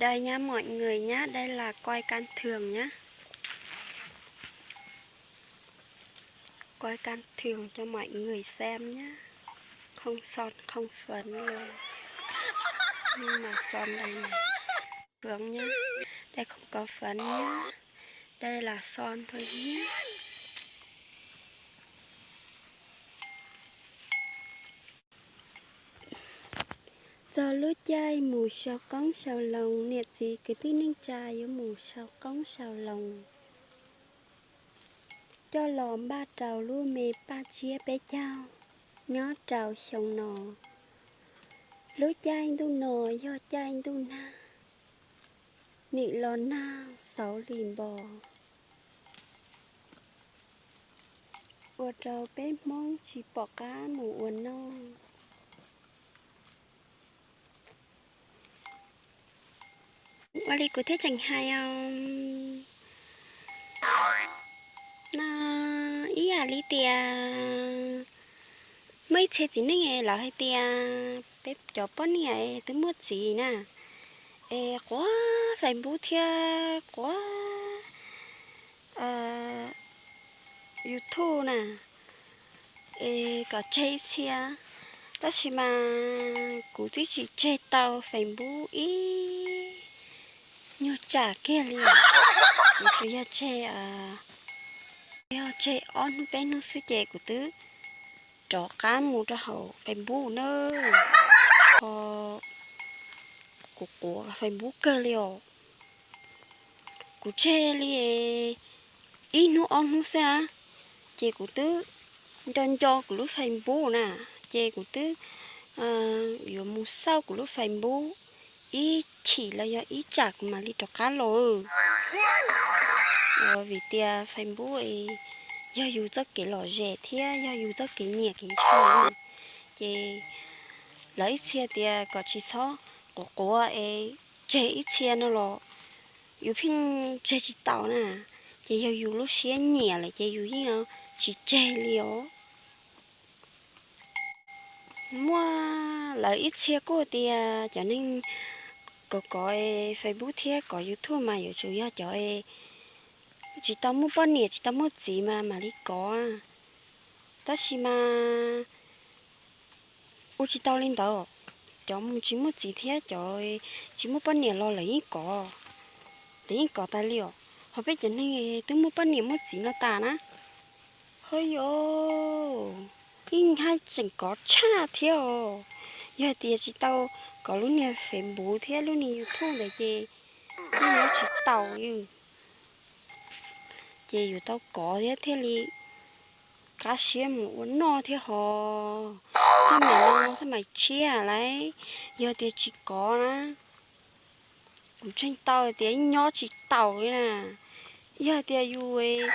Đây nhá mọi người nhá, đây là coi can thường nhá. Coi can thường cho mọi người xem nhá. Không son không phấn luôn. Nhưng mà son đây này. Phấn nhá. Đây không có phấn nhá. Đây là son thôi nhé. Txog lub caij mus sau qoob sau loo, niam txiv kwv tij neej tsa yuav mus sau qoob sau loo coj los npaj rau lub me paj tsiab peb caug nyob rau xyoo no. Lub caij ntuj no yog caij ntuj nag, nim los nag xauv li npo, ua rau peb Hmoob tsis pom qab mus ua noj. Ua li kuv thiaj tseem hais os, no ib yam li tias muaj ib txhia txiv neej lawv hais tias peb cov poj niam twb muaj txiv na, es quav Facebook thiab quav YouTube na, es kom tseg ib txhia. Tab sis mas kuv twb tsis tseg tau Facebook ib nyuag tsam kiag li. Kuv tsuas yog tseg, yog tseg ob hnub peb hnub xwb ces kuv twb rov qab mus rau hauv Facebook na. Kuv quav Facebook kawg li os. Kuv tseg li ib hnub ob hnub xwb na, ces kuv twb nco nco kuv lub Facebook na, ces kuv twb yuav mus xauj kuv lub Facebook ib chim los yog ib tsam kuv mam li rov qab los. Vim tias Facebook yog yus txoj kev lom zem thiab yog yus txoj kev nyiam kev ntshai, ces lawv ib txhia tias kom tsis txhob quav quav es tseg ib txhia no los yus pheej tseg tsis taus na, ces yog yus lub siab nyiam lawm ces yus yeej tsis tseg li os. Muaj lawv ib txhia kuj tias cov neeg kov kov Facebook thiab kov YouTube mas yuav tsum yog cov tsis tau muaj poj niam tsis tau muaj txiv mas mam li kov. Tab sis mas ua tsis tau li ntawd, cov mus tsis muaj txiv thiab cov tsis muaj poj niam los lawv yeej kov, lawv yeej kov tas li os. Ho peb cov neeg twb muaj poj niam muaj txiv no tas na, ho yog yeej haj tseem kov tshaj thiab os. Yog tias tsis tau kov lub niag Facebook thiab lub niag YouTube ntawd ces yeej nyob tsis taus li. Ces yuav tau kov thiab thiaj li qab siab mus ua noj thiab ho. Xab maim no xab maim tshiab lauj, yog tias tsis kov na, kuv ntseeg tau tias nyob tsis taus li na. Yog tias yus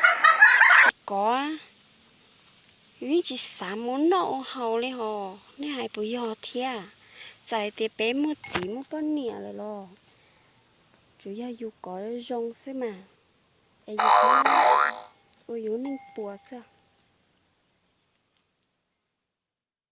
tsis kov, yus yeej tsis xav mus ua noj ua haus li ho. Nej hais puas yog thiab? Txawm hais tias peb muaj txiv muaj poj niam lawm los tsuas yog yus kov zoo xwb mas, es yus ua yus neej puas xwb.